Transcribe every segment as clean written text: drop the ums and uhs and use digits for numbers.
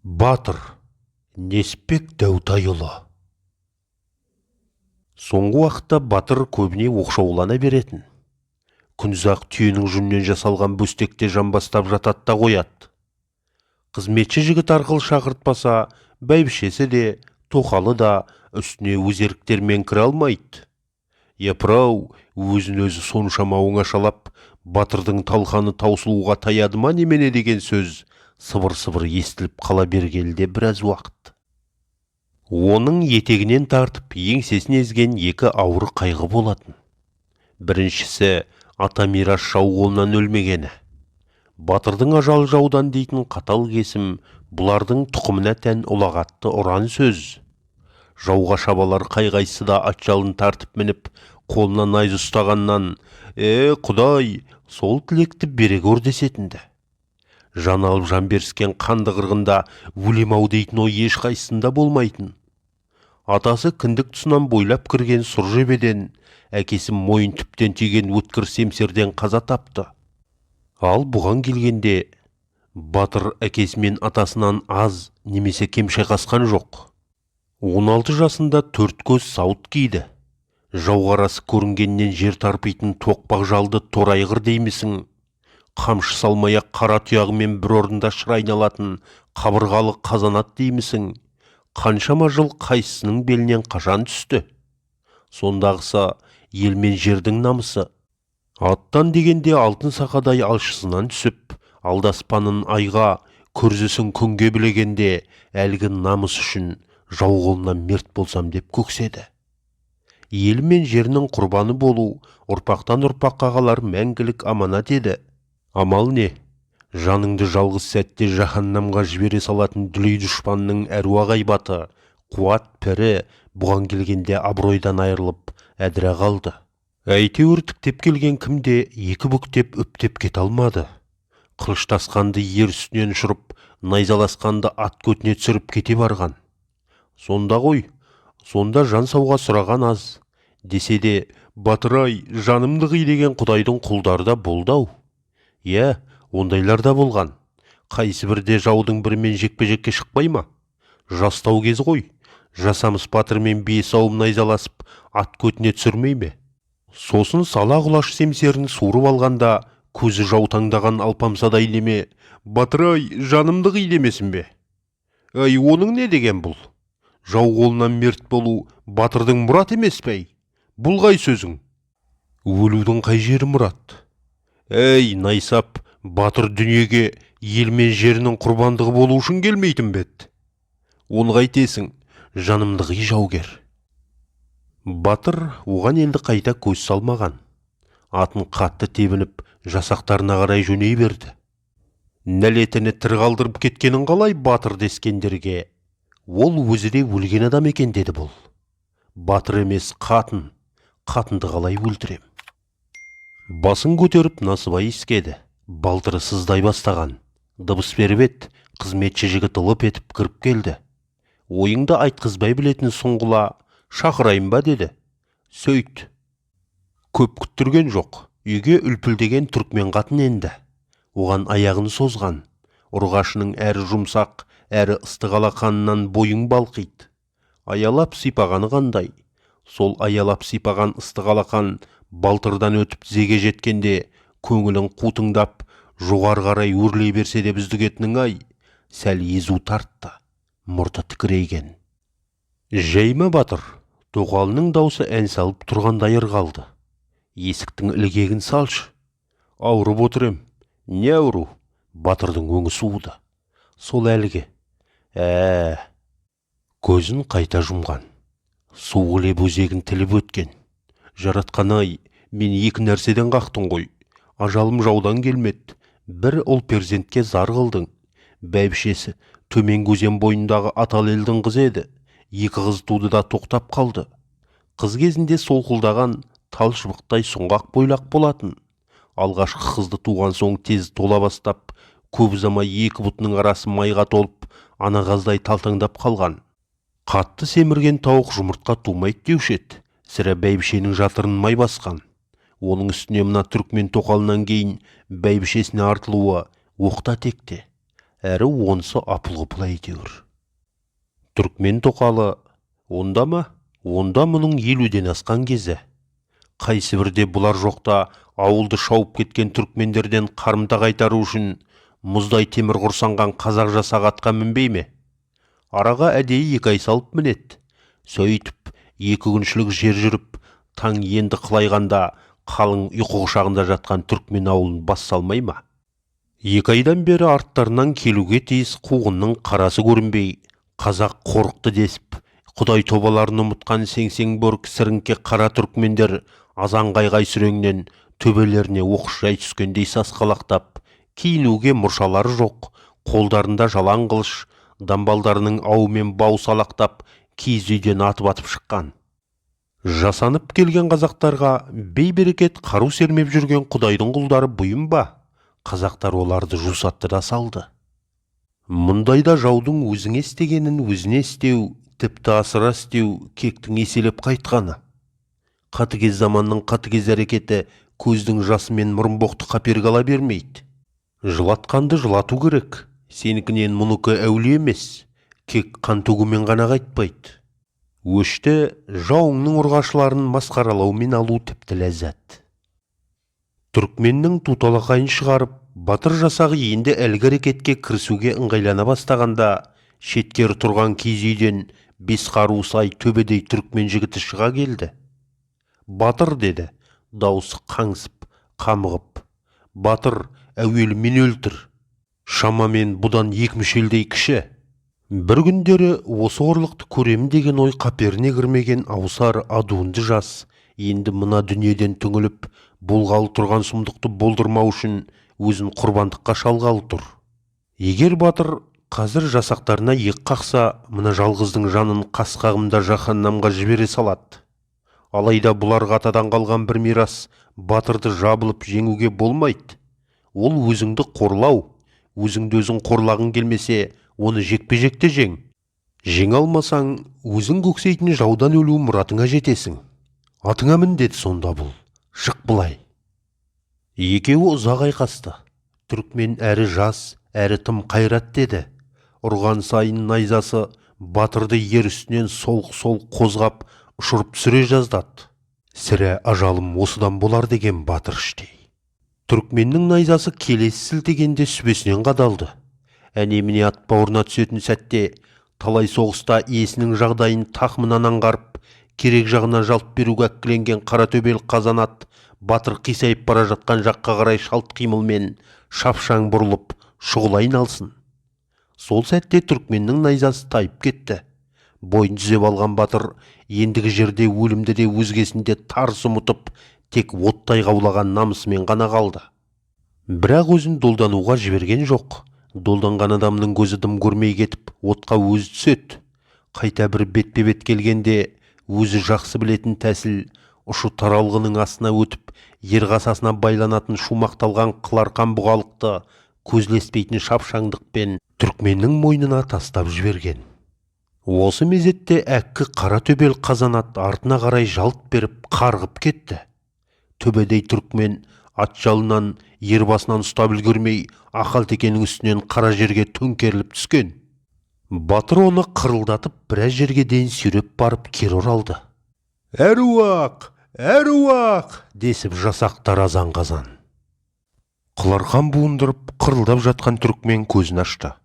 Батыр Несіпбек Дәутайұлы. Соңғы уақытта Батыр көбіне оқшаулана беретін. Күнұзақ түйенің жүнінен жасалған бөстекте жамбастап жатады да қояды. Қызметші жігіт арқылы шақыртпаса, бәйбішесі де, тоқалы да үстіне өз еріктерімен кіре алмайды. Япырау, өзін өзі соншама оңашалап, Батырдың талқаны таусылуға таяды ма немене деген сөз сыбыр-сыбыр естіліп қала бергелі де біраз уақыт. Оның етегінен тартып, еңсесін езген екі ауыр қайғы болатын. Біріншісі ата мирас жау қолынан өлмегені. Батырдың ажалы жаудан дейтін қатал кесім бұлардың тұқымына тән ұлағатты ұран сөз. Жауға шабалар қай-қайсысы да ат жалын тартып мініп, қолына найза ұстағаннан, Құдай, сол тілекті бере көр десетінді. Жан алып жан беріскен қанды қырғында өлем-ау дейтін ой ешқайсысында болмайтын. Атасы кіндік тұсынан бойлап кірген сұр жебеден, әкесі мойын түптен тиген өткір семсерден қаза тапты. Ал бұған келгенде Батыр әкесі мен атасынан аз немесе кем шайқасқан жоқ. 16 жасында төрт көз сауыт киді. Жау қарасы көрінгеннен жер тарпитын тоқпақ жалды торайғыр деймісің? Қамшы салмай-ақ қара тұяғымен бір орында шыр айналатын қабырғалы қазанат деймісің? Қаншама жыл қайсысының белінен қашан түсті? Сондағысы ел мен жердің намысы. Аттан дегенде алтын сақадай алшысынан түсіп, алдаспанын айға, күрзісін күнге білегенде әлгі намыс үшін жау қолына мерт болсам деп көкседі. Елі мен жерінің құрбаны болу ұрпақтан ұрпаққа қалар мәңгілік аманат еді. Амал не? Жаныңды жалғыз сәтте жаһаннамға жібере салатын дүлей дұшпанның әруақ айбаты, қуат пірі бұған келгенде абыройдан айырылып әдіре қалды. Әйтеуір тіктеп келген кімде екі бүктеп үптеп кете алмады. Қылыштасқанды ер үстінен ұшырып, найзаласқанды ат көтіне түсіріп кете барған. Сонда ғой, сонда жан сауға сұраған аз. Десе де, Батыр-ай, жанымды қи деген Құдайдың құлдары да болды-ау. Иә, ондайлар да болған. Қайсы бірде жаудың бірімен жекпе-жекке шықпай ма? Жастау кезі ғой. Жасамыс батырмен бес ауым найзаласып, ат көтіне түсірмей ме? Сосын сала құлаш семсерін суырып алғанда көзі жаутаңдаған алпамсадай неме, Батыр-ай, жанымды қи демесін бе? Әй, оның не деген бұл? Жау қолынан мерт болу батырдың мұраты емес пе, әй? Бұл қай сөзің? Өлудің қай жері мұрат? Әй, найсап, батыр дүниеге ел мен жерінің құрбандығы болу үшін келмейтін бе еді? Оны қайтесің, жанымды қи жаугер. Батыр оған енді қайта көз салмаған. Атын қатты тебініп, жасақтарына қарай жөней берді. Нәлетіні тірі қалдырып кеткенін қалай батыр дескендерге, ол өзі де өлген адам екен деді бұл. Батыр емес, қатын, қатынды қалай өлтірем? Басын көтеріп насыбай иіскеді, балтыры сыздай бастаған. Дыбыс беріп еді, қызметші жігіт ылып етіп кіріп келді. Ойыңды айтқызбай білетін сұңғыла, шақырайын ба деді. Сөйт. Көп күттірген жоқ, үйге үлпілдеген түркмен қатын енді. Оған аяғын созған. Ұрғашының әрі жұмсақ, әрі ыстық алақанынан бойың балқиды. Аялап сипағаны қандай? Сол аялап сипаған ыстық алақан балтырдан өтіп тізеге жеткенде көңілін қутыңдап, жоғары қарай өрлей берсе де үздігетінің ай, сәл езу тартты, мұрты тікірейген. Жай ма батыр? Тоқалының даусы ән салып тұрғандай ырғалды. Есіктің ілгегін салшы. Ауырып отыр ем. Не ауру? Батырдың өңі суыды. Сол әлгі. Ә, көзін қайта жұмған. Суық леп өзегін тіліп өткен. Жаратқан ай, мен екі нәрседен қақтың ғой. Ажалым жаудан келмеді. Бір ұл перзентке зар қылдың. Бәйбішесі төменгі өзен бойындағы атал елдің қызы еді. Екі қыз туды да тоқтап қалды. Қыз кезінде солқылдаған тал шыбықтай сұңғақ бойлақ болатын. Алғашқы қызды туған соң тез тола бастап, көп ұзамай екі бұтының арасы майға толып, ана қаздай талтаңдап қалған. Қатты семірген тауық жұмыртқа тумайды деуші еді. Сірә бәйбішенің жатырын май басқан. Оның үстіне мына түркмен тоқалынан кейін бәйбішесіне артылуы оқта текте. Әрі онысы апыл-ғұпыл әйтеуір. Түркмен тоқалы онда ма? Онда мұның 50-ден асқан кезі. Қайсы бірде бұлар жоқта ауылды шауып кеткен түркмендерден қарымта қайтару үшін мұздай темір құрсанған қазақ жасағы атқа мінбей ме? Араға әдейі 2 ай салып мінеді. Сөйтіп 2 күншілік жер жүріп, таң енді қылайғанда қалың ұйқы құшағында жатқан түркмен ауылын бас салмай ма? 2 айдан бері арттарынан келуге тиіс қуғынның қарасы көрінбей, қазақ қорықты десіп, Құдай тобаларын ұмытқан сеңсең бөрк сіріңке қара түркмендер азан қайғай сүреңнен төбелеріне оқыс жай түскендей сасқалақтап, киінуге мұршалары жоқ, қолдарында жалаң қылыш, дамбалдарының ауымен бау салақтап, киіз үйден атып-атып шыққан. Жасанып келген қазақтарға бейберекет қару сермеп жүрген Құдайдың құлдары бұйым ба? Қазақтар оларды жусатты да салды. Мұндайда жаудың өзіңе істегенін өзіне істеу, тіпті асыра істеу кектің еселеп қайтқаны. Қатыгез заманның қатыгез әрекеті көздің жасымен мұрынбоқты қаперге ала бермейді. Жылатқанды жылату керек, сенікінен мұныкі әулие емес, кек қан төгумен ғана қайтпайды. Өшті жауыңның ұрғашыларын масқаралаумен алу тіпті ләззат. Түркменнің туталақайын шығарып, батыр жасағы енді әлгі әрекетке кірісуге ыңғайлана бастағанда, шеткері тұрған киіз үйден 5 қару сай төбедей түркмен жігіті шыға келді. Батыр, деді, даусы қаңсып, қамығып. Батыр, әуелі мен өлтір. Шамамен бұдан 2 мүшелдей кіші. Бір күндері осы қорлықты көрем деген ой қаперіне кірмеген аусар адуынды жас, енді мына дүниеден түңіліп, болғалы тұрған сұмдықты болдырмау үшін өзін құрбандыққа шалғалы тұр. Егер батыр қазір жасақтарына иек қақса, мына жалғыздың жанын қас қағымда жаһаннамға жібере салады. Алайда бұларға атадан қалған бір мирас батырды жабылып жеңуге болмайды. Ол өзіңді қорлау, өзіңді өзің қорлағың келмесе, оны жекпе-жекте жең. Жеңе алмасаң, өзің көксейтін жаудан өлу мұратыңа жетесің. Атыңа мін, деді сонда бұл. Шық былай. Екеуі ұзақ айқасты. Түркмен әрі жас, әрі тым қайрат деді. Ұрған сайын найзасы батырды ер үстінен солқ-солқ қозғап, ұшырып түсіре жаздады. Сірә ажалым осыдан болар деген батыр іштей. Түркменнің найзасы келесі сілтегенде сүбесінен қадалды. Әне-міне ат бауырына түсетін сәтте талай соғыста иесінің жағдайын тақымынан аңғарып, керек жағына жалт беруге әккіленген қара төбел қазан ат батыр қисайып бара жатқан жаққа қарай шалт қимылмен шапшаң бұрылып шұғыл айналсын. Сол сәтте түркменнің найзасы тайып кетті. Бойын түзеп алған батыр ендігі жерде өлімді де өзгесін де тарс ұмытып, тек оттай қаулаған намысымен ғана қалды. Бірақ өзін долдануға жіберген жоқ. Долданған адамның көзі дым көрмей кетіп, отқа өзі түседі. Қайта бір бетпе-бет келгенде өзі жақсы білетін тәсіл ұшы таралғының астына өтіп, ер қасасына байланатын шумақталған қыларқан бұғалықты көзілеспейтін шапшаңдықпен түркменнің мойнына тастап жіберген. Осы мезетте әккі қара төбел қазанат артына қарай жалт беріп қарғып кетті. Төбедей түркмен ат жалынан ер басынан ұстап үлгермей, ақалтекенің үстінен қара жерге төңкеріліп түскен. Батыр оны қырылдатып біраз жерге дейін сүйреп барып кері оралды. Әруақ, әруақ, десіп жасақтар азан-қазан. Қыларқан буындырып қырылдап жатқан түркмен көзін ашты.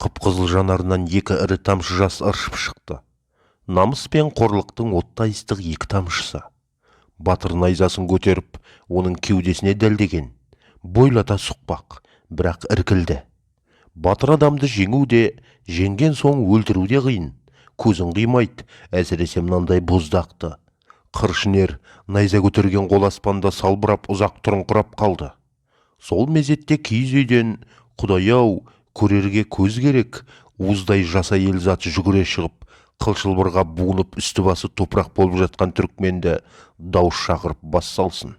Қып-қызыл жанарынан 2 ірі тамшы жас ыршып шықты. Намыс пен қорлықтың оттай ыстық 2 тамшысы. Батыр найзасын көтеріп, оның кеудесіне дәлдеген. Бойлата сұқпақ, бірақ іркілді. Батыр адамды жеңу де, жеңген соң өлтіру де қиын. Көзін қимайды, әсіресе мынандай боздақты. Қыршын ер найза көтерген қол аспанда салбырап ұзақ тұрыңқырап қалды. Сол мезетте киіз үйден «Құдай-ау, көрерге көз керек», уыздай жас әйел заты жүгіре шығып, қылшылбырға буынып үсті-басы топырақ болып жатқан түркменді дауыс шақырып бас салсын.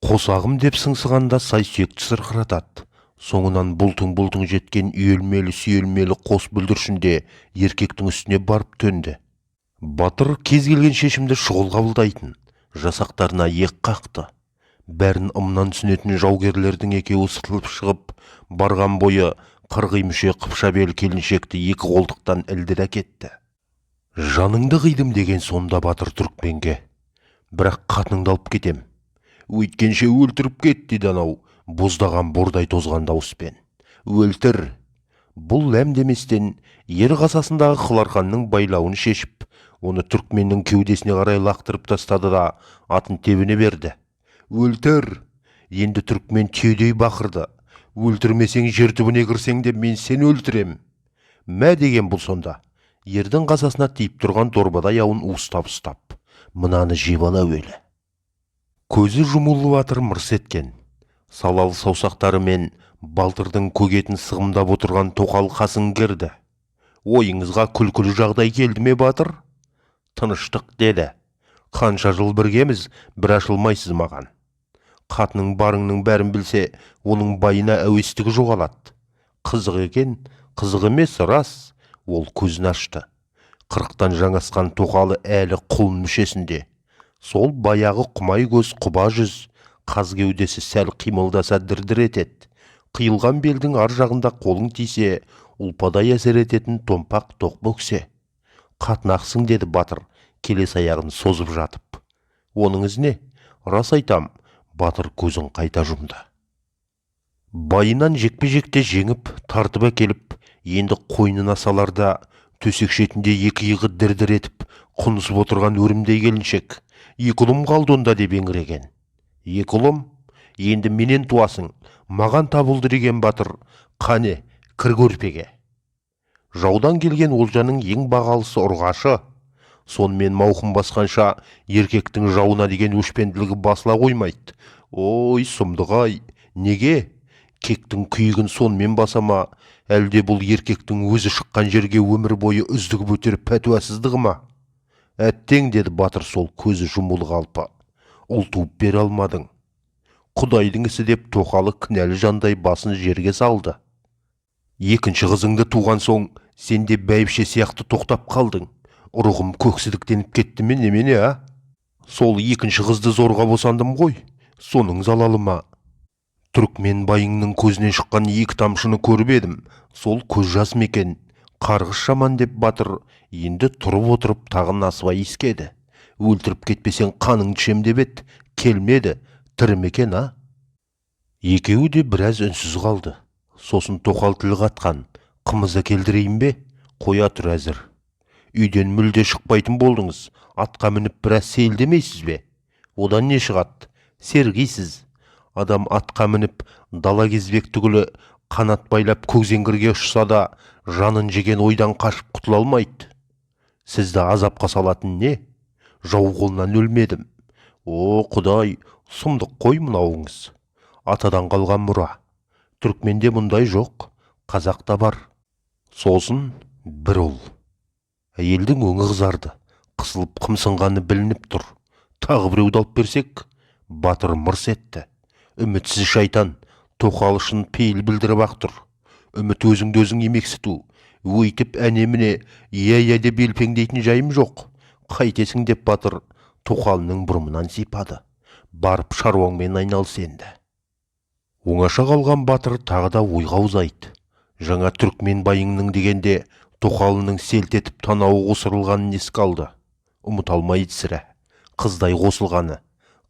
Қосағым деп сыңсығанда сай сүйекті сырқыратады. Соңынан бұлтың-бұлтың жеткен үйелмелі-сүйелмелі қос бүлдіршін де еркектің үстіне барып төнді. Батыр кез келген шешімді шұғыл қабылдайтын, жасақтарына иек қақты. Бәрін ымнан түсінетін жаугерлердің екеуі сытылып шығып, барған бойы Қырғи мүше қыпша бел келіншекті екі қолтықтан ілді де кетті. Жаныңды қидым деген сонда батыр түркменге. Бірақ қатыныңды алып кетем. Өйткенше өлтіріп кет, деді анау боздаған бордай тозған дауыспен. Өлтір. Бұл ләм деместен ер қасасындағы қыларқанның байлауын шешіп, оны түркменнің кеудесіне қарай лақтырып тастады да атын тебіне берді. Өлтір! Енді түркмен түйедей бақырды. Өлтірмесең жер түбіне кірсең де мен сені өлтірем. Мә деген бұл сонда. Ердің қасасына тиіп тұрған дорбадай ауын уыстап ұстап. Мынаны жеп ала әуелі. Көзі жұмулы батыр мырс еткен. Салалы саусақтарымен балтырдың көгетін сығымдап отырған тоқал қасын керді. Ойыңызға күлкілі жағдай келді ме, батыр? Тыныштық деді. Қанша жыл біргеміз, бір ашылмайсыз маған. Қатының барыңның бәрін білсе, оның байына әуестігі жоғалады. Қызық екен, қызық емес, рас. Ол көзін ашты. 40-тан жаңасқан тоқалы әлі құлын мүшесінде. Сол баяғы құмай көз құба жүз, қаз кеудесі сәл қимылдаса дір-дір етеді. Қиылған белдің ар жағында қолың тисе, ұлпадай әсер ететін томпақ тоқ бөксе. Қатынақсың, деді батыр, келесі аяғын созып жатып. Оның ізіне, рас айтам, батыр көзін қайта жұмды. Байынан жекпе-жекте жеңіп, тартып әкеліп, енді қойнына саларда төсек шетінде екі иығы дір-дір етіп, құнысып отырған өрімдей келіншек. Екі ұлым қалды онда деп еңіреген. Екі ұлым, енді менен туасың, маған табылды деген батыр, қане, кір көрпеге. Жаудан келген олжаның ең бағалысы ұрғашы. Сонымен мауқын басқанша еркектің жауына деген өшпенділігі басыла қоймайды. Ой, сұмдық-ай, неге? Кектің күйігін сонымен баса ма, әлде бұл еркектің өзі шыққан жерге өмір бойы үздігіп өтер пәтуасыздығы ма? Әттең, деді батыр сол көзі жұмулы қалпы. Ұл туып бере алмадың. Құдайдың ісі деп тоқалы кінәлі жандай басын жерге салды. Екінші қызыңды туған соң сен де бәйбіше сияқты тоқтап қалдың. Ұрығым көксідіктеніп кетті ме немене, а? Сол екінші қызды зорға босандым ғой, соның залалы ма? Түркмен байыңның көзінен шыққан екі тамшыны көріп едім, сол көз жас ма екен? Қарғыс жаман деп батыр енді тұрып отырып тағы насыбай иіскеді. Өлтіріп кетпесең қаныңды ішем деп еді, келмеді, тірі ме екен, а? Екеуі де біраз үнсіз қалды. Сосын тоқал тіл қатқан, қымыз әкелдірейін бе? Қоя тұр әзір. Үйден мүлде шықпайтын болдыңыз, атқа мініп біраз сейілдемейсіз бе? Одан не шығады? Сергейсіз. Адам атқа мініп дала кезбек түгілі қанат байлап көкзеңгірге ұшса да жанын жеген ойдан қашып құтыла алмайды. Сізді азапқа салатын не? Жау қолынан өлмедім. О, Құдай, сұмдық қой мынауыңыз. Атадан қалған мұра. Түркменде мұндай жоқ, қазақта бар. Сосын бір ұл. Әйелдің өңі қызарды, қысылып қымсынғаны білініп тұр. Тағы біреуді алып берсек, батыр мырс етті. Үмітсіз шайтан, тоқал үшін пейіл білдіріп ақ тұр. Үміт өзіңді өзің емексіту. Өйтіп әне-міне, иә-иә деп елпеңдейтін жайым жоқ. Қайтесің деп батыр тоқалының бұрымынан сипады. Барып шаруаңмен айналыс енді. Оңаша қалған батыр тағы да ойға ұзайды. Жаңа түркмен байыңның дегенде тоқалының селт етіп танауы қосырылғанын еске алды. Ұмыта алмайды сірә. Қыздай қосылғаны.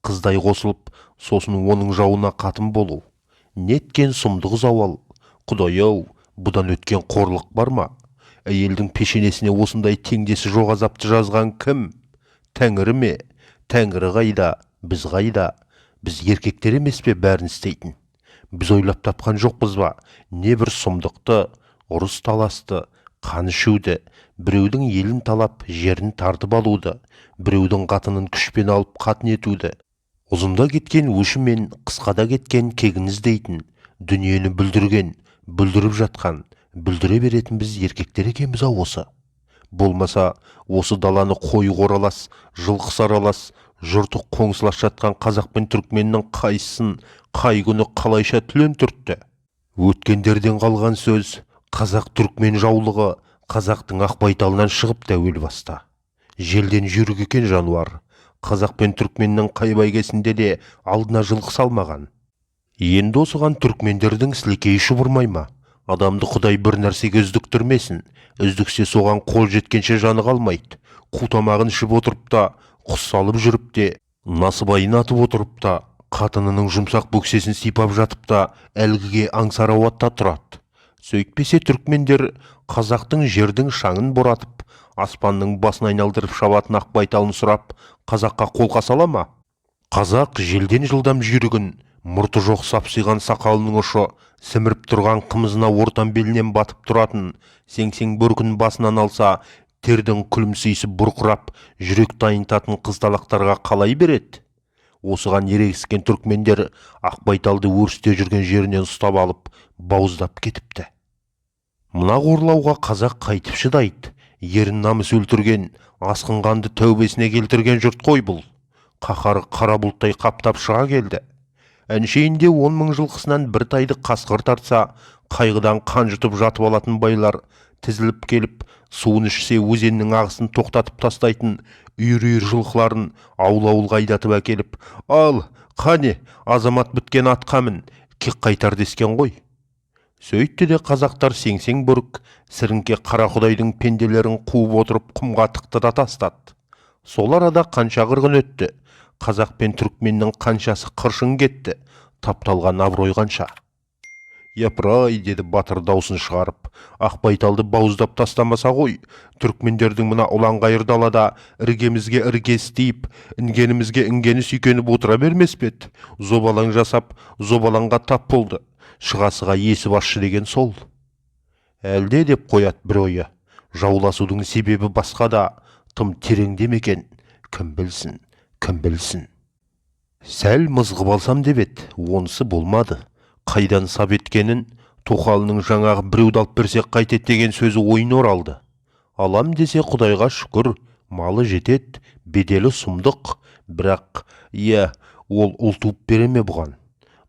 Қыздай қосылып, сосын оның жауына қатын болу. Неткен сұмдық зауал. Құдай-ау, бұдан өткен қорлық бар ма? Әйелдің пешенесіне осындай теңдесі жоқ азапты жазған кім? Тәңірі ме? Тәңірі қайда? Біз қайда? Біз еркектер емес пе бәрін істейтін? Біз ойлап тапқан жоқпыз ба? Не бір сұмдықты, ұрыс таласты, қан ішуді, біреудің елін талап, жерін тартып алуды, біреудің қатынын күшпен алып қатын етуді. Ұзында кеткен өші мен қысқада кеткен кегін іздейтін, дүниені бүлдірген, бүлдіріп жатқан, бүлдіре беретін біз еркектер екенбіз ау осы. Болмаса, осы даланы қойы қоралас, жылқысы аралас, жұрты қоңсылас жатқан қазақ пен түркменнің қайсысын қай күні қалайша түлен түртті? Өткендерден қалған сөз, қазақ түркмен жаулығы қазақтың ақ байталынан шығыпты әуел баста. Желден жүйрік екен жануар. Қазақ пен түркменнің қай бәйгесінде де алдына жылқы салмаған. Енді осыған түркмендердің сілекейі шұбырмай ма? Адамды Құдай бір нәрсеге үздіктірмесін, үздіксе соған қол жеткенше жаны қалмайды. Қу тамағын ішіп отырып та, құс салып жүріп те, насыбайын атып отырып та, қатынының жұмсақ бөксесін сипап жатып та әлгіге аңсар ауады да тұрады. Сөйтпесе түркмендер қазақтың жердің шаңын боратып, аспанның басын айналдырып шабатын ақ байталын сұрап, қазаққа қолқа сала ма? Қазақ желден жылдам жүйрігін, мұрты жоқ сапсиған сақалының ұшы сіміріп тұрған қымызына ортан белінен батып тұратын, сеңсең бөркін басынан алса, тердің күлімсисі бұрқырап, жүрек тайынтатын қызталақтарға қалай береді? Осыған ерегіскен түркмендер Ақбайталды өрісте жүрген жерінен ұстап алып, бауыздап кетіпті. Мына қорлауға қазақ қайтіп шыдайды? Ерін намыс өлтірген, асқынғанды тәубесіне келтірген жұрт қой бұл. Қаһары қара бұлттай қаптап шыға келді. Әншейінде 10 000 жылқысынан бір тайды қасқыр тартса, қайғыдан қан жұтып жатып алатын байлар тізіліп келіп, суын ішсе өзеннің ағысын тоқтатып тастайтын үйір-үйір жылқыларын ауыл-ауылға айдатып әкеліп, ал, қане, азамат біткен атқа мін, кек қайтар дескен ғой. Сөйтті де қазақтар сеңсең бөрік, сіріңке қара құдайдың пенделерін қуып отырып құмға тықты да тастады. Сол арада қанша қырғын өтті, қазақ пен түркменнің қаншасы қыршын кетті, тапталған абырой қанша. Япырай, деді батыр даусын шығарып, Ақбайталды бауыздап тастамаса ғой, түркмендердің мына ұланғайыр далада іргемізге іргесі тиіп, інгенімізге інгені сүйкеніп отыра бермес пе еді? Зобалаң жасап, зобалаңға тап болды. Шығасыға есі басшы деген сол. Әлде деп қояды бір ойы. Жауласудың себебі басқа да, тым тереңде ме екен? Кім білсін, кім білсін. Сәл мызғып алсам деп еді, онысы болмады. Қайдан сап еткенін, тоқалының жаңағы біреуді алып берсек қайтеді деген сөзі ойына оралды. Алам десе Құдайға шүкір, малы жетеді, беделі сұмдық, бірақ, иә, ол ұл туып бере ме бұған?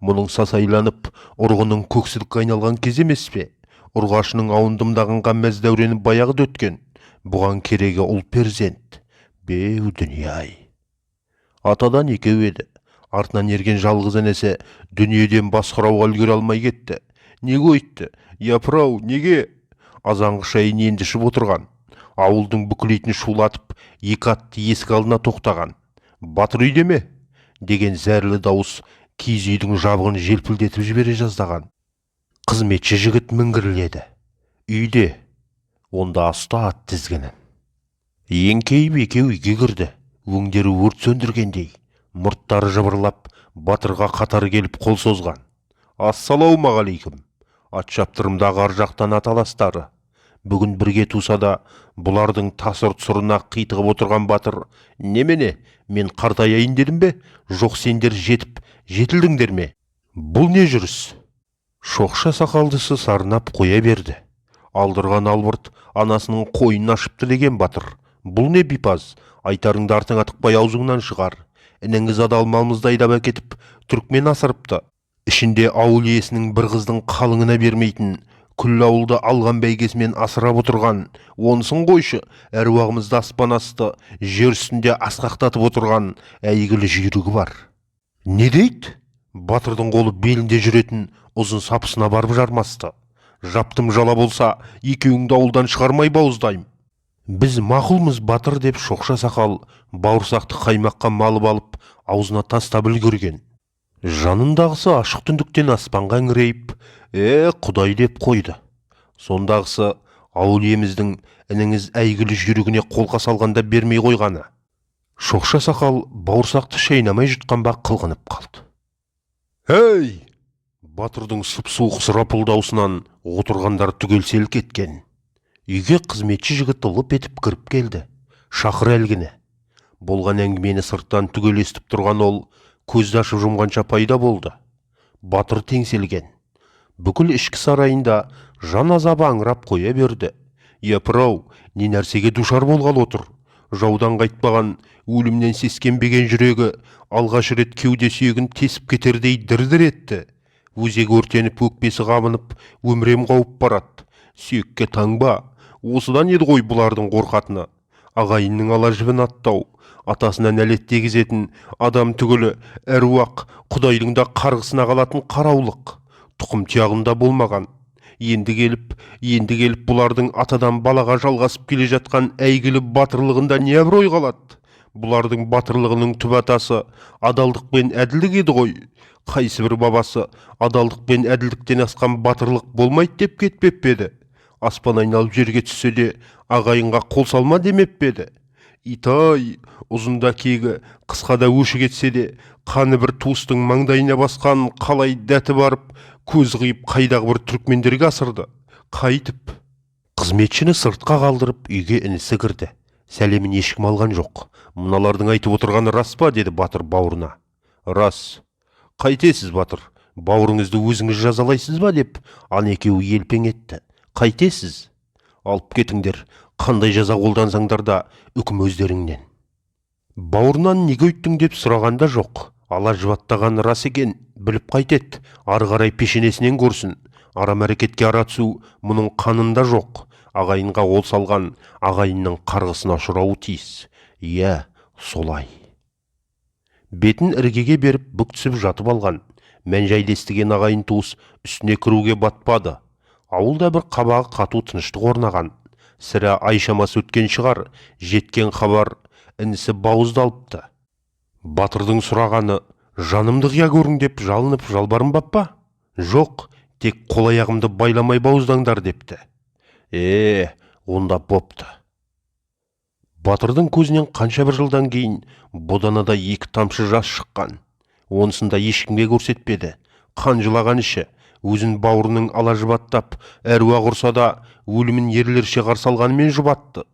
Мұның сасайланып, ұрғының көксілікке айналған кезі емес пе? Ұрғашының ауын дымдағанға мәз дәурені баяғыда өткен. Бұған керегі ұл перзент. Беу дүние-ай. Атадан екеу еді. Артынан ерген жалғыз інісі дүниеден бас құрауға үлгере алмай кетті. Неге өйтті? Япырау, неге? Азанғы шайын енді ішіп отырған. Ауылдың бүкіл итін шулатып, екі атты есік алдына тоқтаған. Батыр үйде ме? Деген зәрлі дауыс киіз үйдің жабығын желпілдетіп жібере жаздаған. Қызметші жігіт міңгірледі. Үйде. Онда ұста ат тізгінін. Еңкейіп екеу үйге кірді. Өңдері өрт сөндіргендей. Мұрттары жыбырлап, батырға қатар келіп қол созған. Ассалаумағалейкум. Ат шаптырымдағы ар жақтан аталастары. Бүгін бірге туса да, бұлардың тасыр тұсырына қитығып отырған батыр, немене, мен қартаяйын дедім бе? Жоқ, сендер жетіп, жетілдіңдер ме? Бұл не жүріс? Шоқша сақалдысы сарнап қоя берді. Алдырған албырт анасының қойнын ашыпты деген батыр. Бұл не бипаз? Айтарыңды артыңа тықпай аузыңнан шығар. Ініңіз адал малымызды айдап әкетіп, түркмен асырыпты. Ішінде ауыл иесінің бір қыздың қалыңына бермейтін, күллі ауылды алған бәйгесімен асырап отырған, онысын қойшы, әруағымызды аспан асты, жер үстінде асқақтатып отырған әйгілі жүйрігі бар. Не дейді? Батырдың қолы белінде жүретін ұзын сапысына барып жармасты. Жаптым жала болса, екеуіңді ауылдан шығармай бауыздаймын. Біз мақұлмыз батыр деп шоқша сақал бауырсақты қаймаққа малып алып, аузына тастап үлгерген. Жанындағысы ашық түндіктен аспанға еңірейіп, құдай деп қойды. Сондағысы ауыл иеміздің ініңіз әйгілі жүйрігіне қолқа салғанда бермей қойғаны. Шоқша сақал бауырсақты шайнамай жұтқан ба қылғынып қалды. Ей! Батырдың сұп-суық сұрапыл даусынан отырғандар түгел селк еткен. Үйге қызметші жігіт лып етіп кіріп келді. Шақыр әлгіні. Болған әңгімені сырттан түгел естіп тұрған ол көзді ашып жұмғанша пайда болды. Батыр теңселген. Бүкіл ішкі сарайында жан азабы аңырап қоя берді. Япырау, не нәрсеге душар болғалы отыр? Жаудан қайтпаған, өлімнен сескенбеген жүрегі алғаш рет кеуде сүйегін тесіп кетердей дір-дір етті. Өзегі өртеніп, өкпесі қабынып, өмірем қауып барады. Сүйекке таңба, осыдан еді ғой бұлардың қорқатыны. Ағайынның ала жібін аттау, атасына нәлет дегізетін адам түгілі, әруақ, құдайдың да қарғысына қалатын қараулық. Тұқым тұяғында болмаған. Енді келіп, енді келіп бұлардың атадан балаға жалғасып келе жатқан әйгілі батырлығында не абырой қалады? Бұлардың батырлығының түп атасы адалдық пен әділдік еді ғой. Қайсы бір бабасы адалдық пен әділдіктен асқан батырлық болмайды деп кетпеп пе еді? Аспан айналып жерге түссе де ағайынға қол салма демеп пе еді? Итай, ұзында кегі, қысқада өші кетсе де, қаны бір туыстың маңдайына басқан қалай дәті барып, көз қиып қайдағы бір түркмендерге асырды. Қайтып? Қызметшіні сыртқа қалдырып, үйге інісі кірді. Сәлемін ешкім алған жоқ. Мыналардың айтып отырғаны рас па, деді батыр бауырына. Рас. Қайтесіз, батыр? Бауырыңызды өзіңіз жазалайсыз ба, деп ан екеуі елпең етті. Қайтесіз? Алып кетіңдер, қандай жаза қолдансаңдар да үкім өздеріңнен. Бауырынан неге өйттің деп сұрағанда жоқ. Ала жұбаттаған рас екен, біліп қайтет, ары қарай пешенесінен көрсін. Арам әрекетке ара түсу мұның қанында жоқ. Ағайынға қол салған ағайынның қарғысына ұшырауы тиіс. Иә, солай. Бетін іргеге беріп бүк түсіп жатып алған. Мән-жайды естіген ағайын туыс үстіне кіруге батпады. Ауылда бір қабағы қату тыныштық орнаған. Сірә ай шамасы өткен шығар, жеткен хабар інісі бауыздалыпты. Батырдың сұрағаны жанымды қия көрің деп жалынып жалбарынбап па? Жоқ, тек қол аяғымды байламай бауыздаңдар депті. Онда бопты. Батырдың көзінен қанша бір жылдан кейін боданада екі тамшы жас шыққан. Онысын да ешкімге көрсетпеді. Қан жылаған іші, өзін бауырының ала жұбаттап, әруақ ұрса да өлімін ерлерше қарсы алғанымен жұбатты.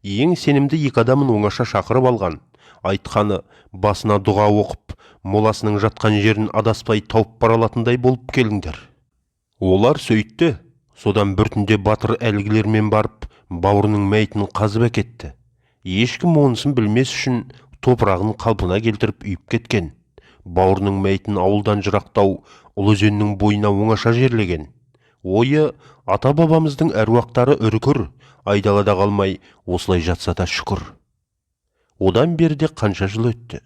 Ең сенімді екі адамын оңаша шақырып алған. Айтқаны басына дұға оқып, моласының жатқан жерін адаспай тауып бара алатындай болып келіңдер. Олар сөйтті. Содан бір түнде батыр әлгілермен барып, бауырының мәйітін қазып әкетті. Ешкім онысын білмес үшін топырағын қалпына келтіріп үйіп кеткен. Бауырының мәйітін ауылдан жырақтау Ұлы өзеннің бойына оңаша жерлеген. Ойы ата-бабамыздың әруақтары үркір, айдалада қалмай осылай жатса да шүкір. Одан бері де қанша жыл өтті.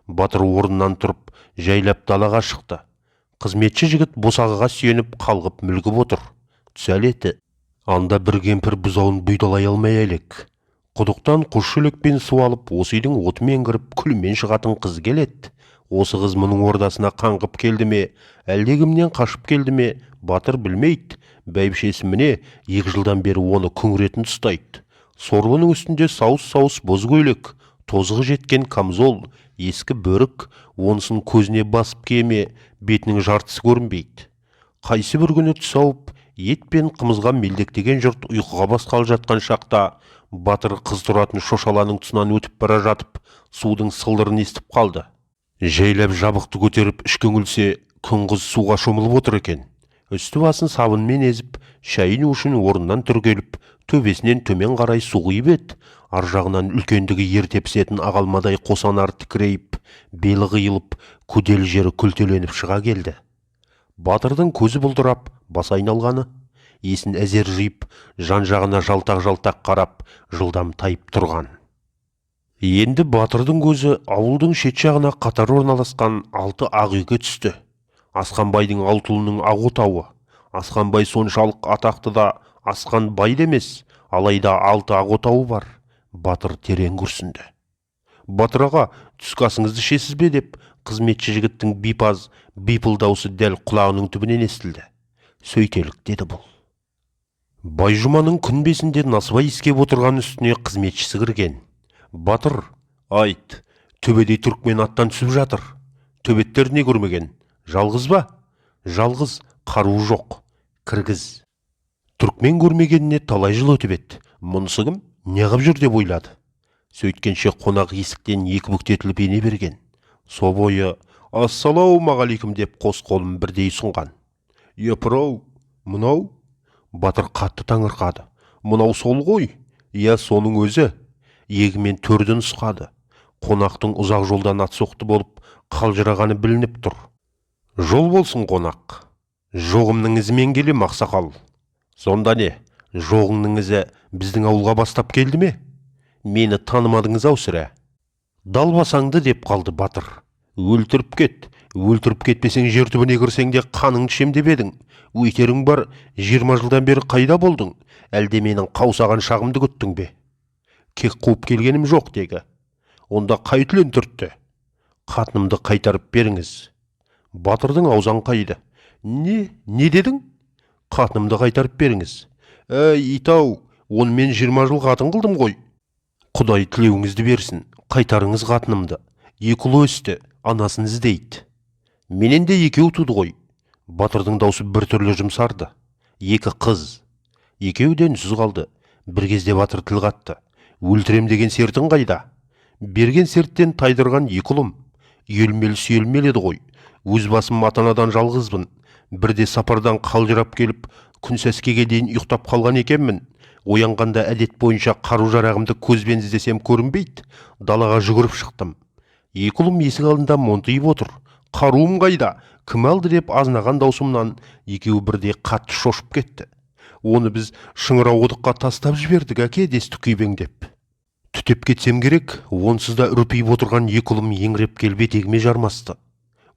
Батыр орнынан тұрып, жайлап далаға шықты. Қызметші жігіт босағаға сүйеніп қалғып мүлгіп отыр. Түс әлеті. Анда бір кемпір бұзауын бұйдалай алмай әлек. Құдықтан қос шелекпен су алып, осы үйдің отымен кіріп, күлімен шығатын қыз келеді. Осы қыз мұның ордасына қаңғып келді ме, әлдекімнен қашып келді ме, батыр білмейді. Бәйбішесі міне 2 жылдан бері оны күңіретін ұстайды. Сорлының үстінде сауыс-сауыс боз көйлек, тозығы жеткен камзол, ескі бөрік, онысын көзіне басып киеме, бетінің жартысы көрінбейді. Қайсы бір күні түс ауып, ет пен қымызға мелдектеген жұрт ұйқыға басқалы жатқан шақта батыр қыз тұратын шошаланың тұсынан өтіп бара жатып, судың сылдырын естіп қалды. Жайлап жабықты көтеріп ішке үңілсе, күн қыз суға шомылып отыр екен. Үсті басын сабынмен езіп, шайын үшін орнынан түргеліп, төбесінен төмен қарай су құйып еді. Ар жағынан үлкендігі ерте пісетін ағалмадай қосанар тікірейіп, белі қиылып, көдел жері күлтеленіп шыға келді. Батырдың көзі бұлдырап, басы айналғаны, есін әзер жиып, жан-жағына жалтақ-жалтақ қарап, жылдам тайып тұрған. Енді батырдың көзі ауылдың шет жағына қатар орналасқан 6 ақ үйге түсті. Асқанбайдың алты ұлының ақ отауы. Асқанбай соншалық атақты да асқан бай да емес, алайда 6 ақ отауы бар. Батыр терең күрсінді. Батыр аға, түскі асыңызды ішесіз бе деп қызметші жігіттің бипаз, бипыл даусы дәл құлағының түбінен естілді. Сөйтелік, деді бұл. Байжұманың күнбесінде насыбай иіскеп отырған үстіне қызметшісі кірген. Батыр, айт, төбедей түркмен аттан түсіп жатыр. Төбеттер не көрмеген? Жалғыз ба? Жалғыз, қаруы жоқ. Кіргіз. Түркмен көрмегеніне талай жыл өтіп еді. Мұнысы кім? Не қып жүр деп ойлады. Сөйткенше қонақ есіктен екі бүктетіліп ене берген. Со бойы ассалаумағалейкум деп қос қолын бірдей ұсынған. Епірау, мынау? Батыр қатты таңырқады. Мынау сол ғой? Иә, соның өзі. Иегімен төрді нұсқады. Қонақтың ұзақ жолдан ат соқты болып қалжырағаны білініп тұр. Жол болсын, қонақ. Жоғымның ізімен келем, ақсақал. Сонда не, жоғыңның ізі біздің ауылға бастап келді ме? Мені танымадыңыз ау сірә. Далбасаңды деп қалды батыр. Өлтіріп кет, Өлтіріп кетпесең, жер түбіне кірсең де қаныңды ішем деп едің. Өйтерің бар, 20 жылдан бері қайда болдың? Әлде менің қаусаған шағымды күттің бе? Кек қуып келгенім жоқ дегі. Онда қай түлен түртті? Қатынымды қайтарып беріңіз. Батырдың аузы аңқайды. Не, не дедің? Қатынымды қайтарып беріңіз. Әй, итау, оны мен 20 жыл қатын қылдым ғой. Құдай тілеуіңізді берсін, қайтарыңыз қатынымды. Екі ұлы өсті, анасын іздейді. Менен де екеу туды ғой. Батырдың даусы біртүрлі жұмсарды. Екі қыз. Екеуі де үнсіз қалды. Бір кезде батыр тіл қатты. Өлтірем деген сертің қайда? Берген серттен тайдырған екі ұлым. Үйелмелі сүйелмелі еді ғой. Өз басым ата-анадан жалғызбын. Бірде сапардан қалжырап келіп, күн сәскеге дейін ұйықтап қалған екенмін. Оянғанда әдет бойынша қару-жарағымды көзбен іздесем көрінбейді. Далаға жүгіріп шықтым. Екі ұлым есік алдында монтиып отыр. Қаруым қайда? Кім алды деп азынаған даусымнан екеуі бірдей қатты шошып кетті. Оны біз шыңырау құдыққа тастап жібердік, әке, десті күйбеңдеп. Түтеп кетсем керек, онсыз да үрпиіп отырған екі ұлым еңіреп келіп етегіме жармасты.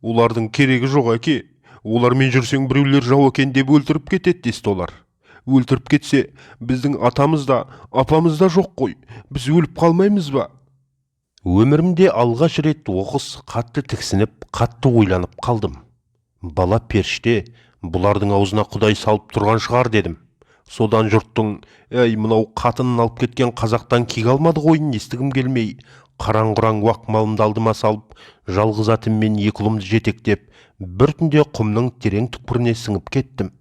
Олардың керегі жоқ, әке. Олармен жүрсең біреулер жау екен деп өлтіріп кетеді, десті олар. Өлтіріп кетсе, біздің атамыз да, апамыз да жоқ қой. Біз өліп қалмаймыз ба? Өмірімде алғаш рет оқыс қатты тіксініп, қатты ойланып қалдым. Бала періште, бұлардың аузына Құдай салып тұрған шығар дедім. Содан жұрттың, әй, мынау қатынын алып кеткен қазақтан кек алмады қойын естігім келмей, қараң-құраң уақ малымды алдыма салып, жалғыз атыммен екі ұлымды жетектеп, бір түнде құмның терең түкпіріне сіңіп кеттім.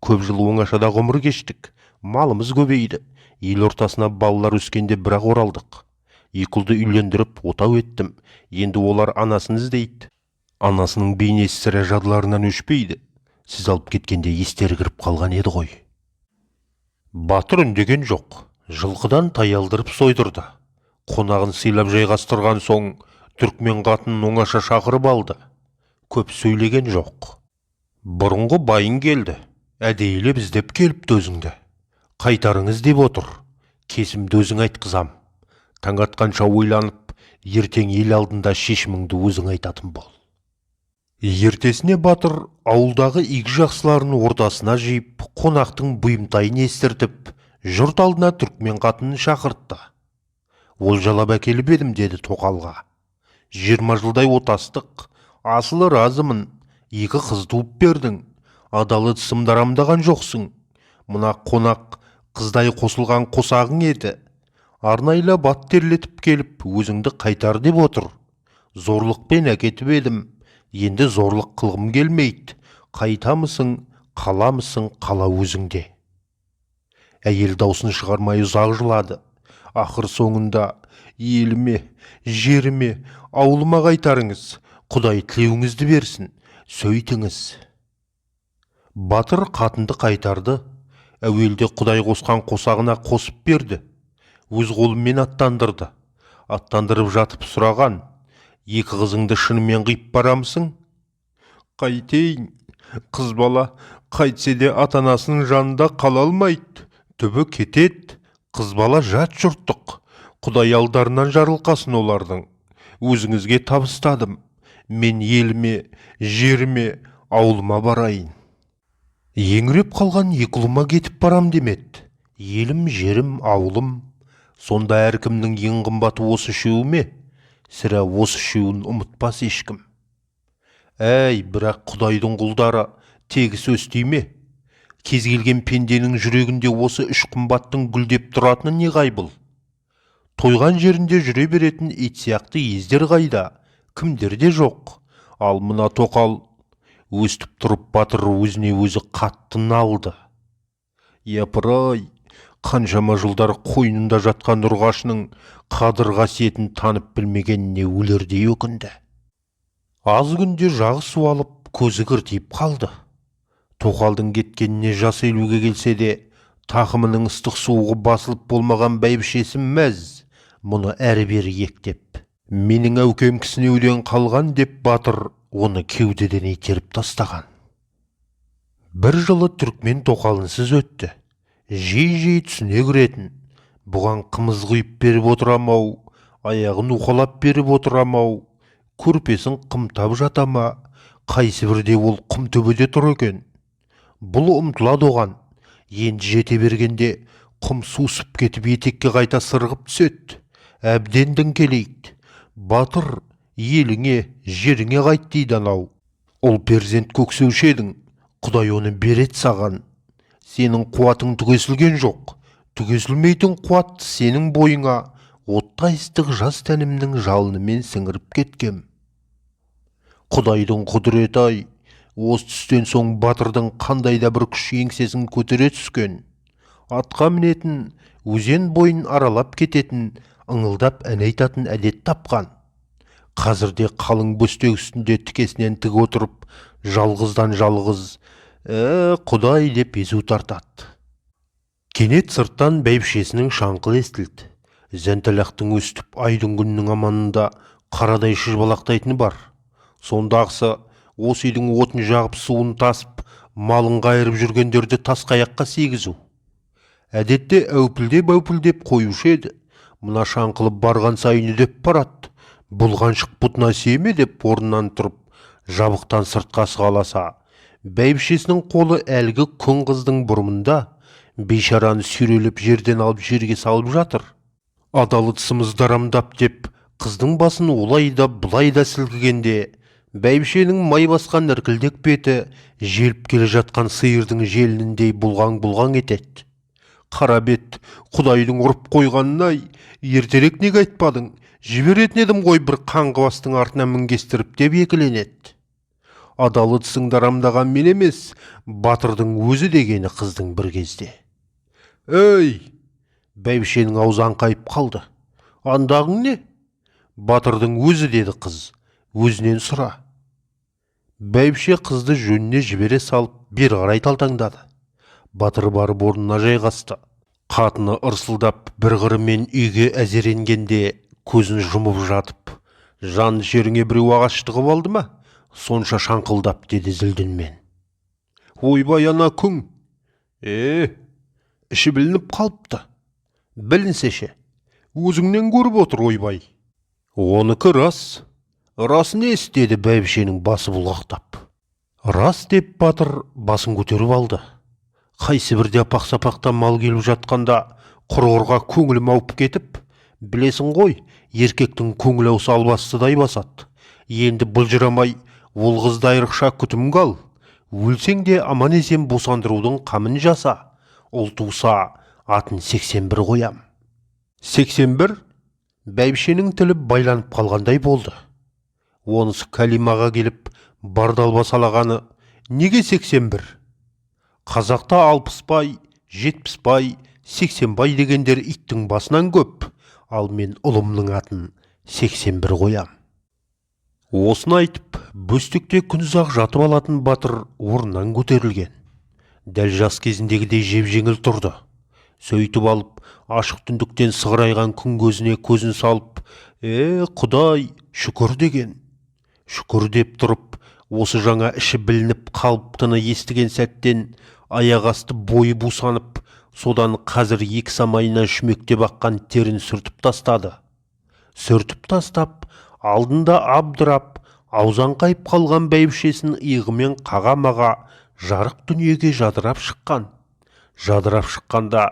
Көп жыл оңашада ғұмыр кештік, малымыз көбейді, ел ортасына балалар өскенде бірақ оралдық. Екі ұлды үйлендіріп отау еттім, енді олар анасын іздейді. Анасының бейнесі сірә жадыларынан өшпейді. Сіз алып кеткенде естері кіріп қалған еді ғой. Батыр үндеген жоқ, жылқыдан тай алдырып сойдырды. Қонағын сыйлап жайғастырған соң түркмен қатынын оңаша шақырып алды. Көп сөйлеген жоқ. Бұрынғы байың келді, әдейілеп іздеп келіпті өзіңді. Қайтарыңыз деп отыр, кесімді өзің айтқызам. Таң атқанша ойланып, ертең ел алдында шешіміңді өзің айтатын бол. Ертесіне батыр ауылдағы игі жақсыларын ортасына жиып, қонақтың бұйымтайын естіртіп, жұрт алдына түркмен қатынын шақыртты. Олжалап әкеліп едім, деді тоқалға. 20 жылдай отастық, асылы разымын, екі қыз туып бердің, адалы тісімді арамдаған жоқсың. Мына қонақ қыздай қосылған қосағың еді. Арнайлап ат терлетіп келіп, өзіңді қайтар деп отыр. Зорлықпен әкетіп едім, енді зорлық қылғым келмейді. Қайтамысың, қаламысың, қала өзіңде. Әйел даусын шығармай ұзақ жылады. Ақыр соңында еліме, жеріме, ауылыма қайтарыңыз, Құдай тілеуіңізді берсін, сөйтіңіз. Батыр қатынды қайтарды. Әуелде Құдай қосқан қосағына қосып берді. Өз қолымен аттандырды. Аттандырып жатып сұраған: екі қызыңды шынымен қиып барамысың? Қайтейін, қыз бала қайтсе де ата-анасының жанында қала алмайды, түбі кетеді. Қыз бала жат жұрттық. Құдай алдарынан жарылқасын олардың. Өзіңізге табыстадым. Мен еліме, жеріме, ауылыма барайын. Еңіреп қалған екі ұлыма кетіп барам демеді. Елім, жерім, ауылым. Сонда әркімнің ең қымбаты осы үшеуі ме? Сірә осы үшеуін ұмытпас ешкім. Әй, бірақ Құдайдың құлдары тегіс өстей ме? Кез келген пенденің жүрегінде осы үш қымбаттың гүлдеп тұратыны не қайбыл? Тойған жерінде жүре беретін ит сияқты ездер қайда? Кімдерде жоқ? Ал мына тоқал өстіп тұрып батыр өзіне өзі қатты налды. Япырай, қаншама жылдар қойнында жатқан ұрғашының қадір қасиетін танып білмегеніне өлердей өкінді. Аз күнде жағы суалып, көзі кіртиіп қалды. Тоқалдың кеткеніне жас 50-ге келсе де, тақымының ыстық суығы басылып болмаған бәйбішесі мәз, мұны әрі-бері ектеп. Менің әукем кісінеуден қалған деп батыр оны кеудеден итеріп тастаған. Бір жылы түркмен тоқалынсыз өтті. Жиі-жиі түсіне кіретін. Бұған қымыз құйып беріп отырам-ау, аяғын уқалап беріп отырам-ау, көрпесін қымтап жатама, Қайсы бірде ол құм төбеде тұр екен. Бұл ұмтылады оған. Енді жете бергенде құм сусып кетіп етекке қайта сырғып түседі. Әбден діңкелейді. Батыр, еліңе, жеріңе қайт дейді анау. Ұл перзент көксеуші едің, Құдай оны береді саған. Сенің қуатың түгесілген жоқ. Түгесілмейтін қуатты сенің бойыңа оттай ыстық жас тәнімнің жалынымен сіңіріп кеткем. Құдайдың құдіреті-ай, осы түстен соң батырдың қандай да бір күш еңсесін көтере түскен. Атқа мінетін, өзен бойын аралап кететін, ыңылдап ән айтатын әдет тапқан. Қазірде қалың бөстек үстінде тікесінен тік отырып, жалғыздан жалғыз, Құдай деп езу тартады. Кенет сырттан бәйбішесінің шаңқылы естілді. Зәнталақтың өстіп айдың күннің аманында қарадай шыжбалақтайтыны бар. Сондағысы осы үйдің отын жағып, суын тасып, малын қайырып жүргендерді тасқаяққа сегізу. Әдетте әупілдеп-әупілдеп қоюшы еді. Мына шаңқылып барған сайын үдеп барады. Бұлғаншық бұтына сие деп орнынан тұрып, жабықтан сыртқа сығаласа, бәйбішесінің қолы әлгі күң қыздың бұрымында, бейшараны сүйрелеп жерден алып жерге салып жатыр. Адал ыдысымыз дарамдап деп, қыздың басын олай да бұлай да сілкігенде, бәйбішенің май басқан іркілдек беті желіп келе жатқан сиырдың желініндей бұлғаң-бұлғаң етеді. Қара бет, Құдайдың ұрып қойғанын-ай, ертерек неге айтпадың? Жіберетін едім ғой бір қаңғыбастың артына мінгестіріп деп екіленеді. Адал ыдысың дарамдаған мен емес, батырдың өзі дегені қыздың бір кезде. Ей! Бәйбішенің аузы аңқайып қалды. Андағың не? Батырдың өзі деді қыз, өзінен сұра. Бәйбіше қызды жөніне жібере салып, бері қарай талтаңдады. Батыр барып орнына жайғасты. Қатыны ырсылдап бір қырымен үйге әзеренгенде көзін жұмып жатып, жан жеріңе біреу ағаш тығып алды ма? Сонша шаңқылдап деді зілдінмен. Ойбай ана күң! Іші білініп қалыпты. Білінсе ше, өзіңнен көріп отыр ойбай. Оныкі рас. Рас несі деді бәйбішенің басы бұлғақтап. Рас деп батыр басын көтеріп алды. Қайсы бірде апақ-сапақта мал келіп жатқанда құрғырға көңілім ауып кетіп, білесің ғой, еркектің көңіл ауса албастыдай басады. Енді былжырамай, ол қызды айрықша күтімге ал. Өлсең де аман-есен босандырудың қамын жаса. Ұл туса, атын 81 қоям. 81? Бәйбішенің тілі байланып қалғандай болды. Онысы кәлимаға келіп, бардалба салағаны неге 81? Қазақта 60 бай, 70 бай, 80 бай дегендер иттің басынан көп, ал мен ұлымның атын 81 қоям. Осыны айтып, бөстекте күн ұзақ жатып алатын батыр орнынан көтерілген. Дәл жас кезіндегідей жеп-жеңіл тұрды. Сөйтіп алып, ашық түндіктен сығырайған күн көзіне көзін салып, Құдай, шүкір деген. Шүкір деп тұрып, осы жаңа іші білініп қалыптыны естіген сәттен аяқ асты бойы бусанып, содан қазір екі самайынан шүмектеп аққан терін сүртіп тастады. Сүртіп тастап, алдында абдырап, аузы аңқайып қалған бәйбішесін иығымен қаға-маға жарық дүниеге жадырап шыққан. Жадырап шыққанда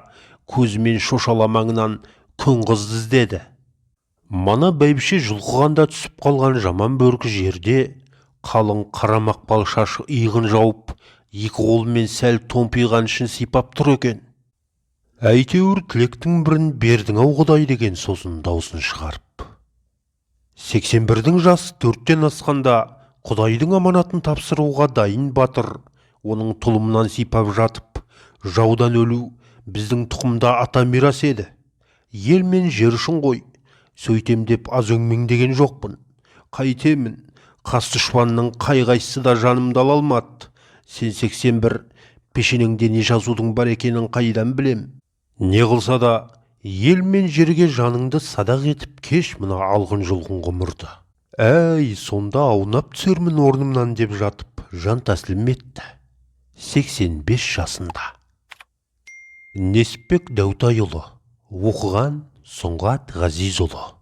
көзімен шошала маңынан күн қызды іздеді. Мана бәйбіше жұлқығанда түсіп қалған жаман бөркі жерде қалың қара мақпал шашы иығын жауып, екі қолымен сәл томпиған ішін сипап тұр екен. Әйтеуір тілектің бірін бердің-ау Құдай деген сосын даусын шығарып. 81-дің жасы 4-тен асқанда Құдайдың аманатын тапсыруға дайын батыр, оның тұлымынан сипап жатып, жаудан өлу біздің тұқымда ата мирас еді. Ел мен жер үшін ғой, сөйтем деп аз өңмеңдеген жоқпын. Қайтемін, қас дұшпанның қай-қайсысы да жанымды ала алмады. Сен 81, пешенеңде не жазудың бар екенін қайдан білем? Не қылса да, ел мен жерге жаныңды садақ етіп кеш мына алғын-жұлғын ғұмырды. Әй, сонда аунап түсермін орнымнан деп жатып, жан тәсілім етті. 85 жасында. Несіпбек Дәутайұлы, оқыған Сұңғат Ғазизұлы.